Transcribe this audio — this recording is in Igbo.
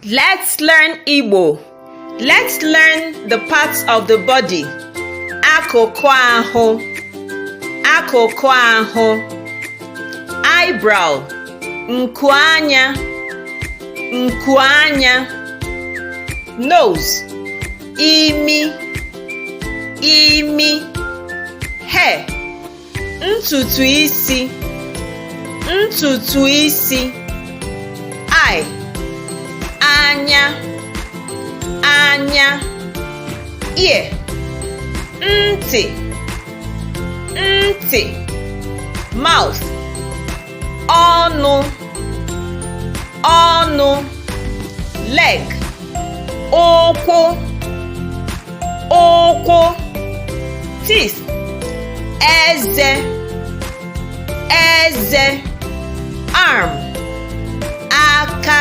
Let's learn Igbo. Let's learn the parts of the body. Akụkụ ahụ. Akụkụ ahụ. Eyebrow. Nku anya. Nku anya. Nose. Imi. Imi. Hair. Ntutu isi. Ntutu isi. Eye. Anya. Anya. Ear. Ntị. Ntị. Mouth. Ọnụ. Ọnụ. Leg. Ụkwụ. Ụkwụ. Teeth. Eze. Eze. Arm. Aka.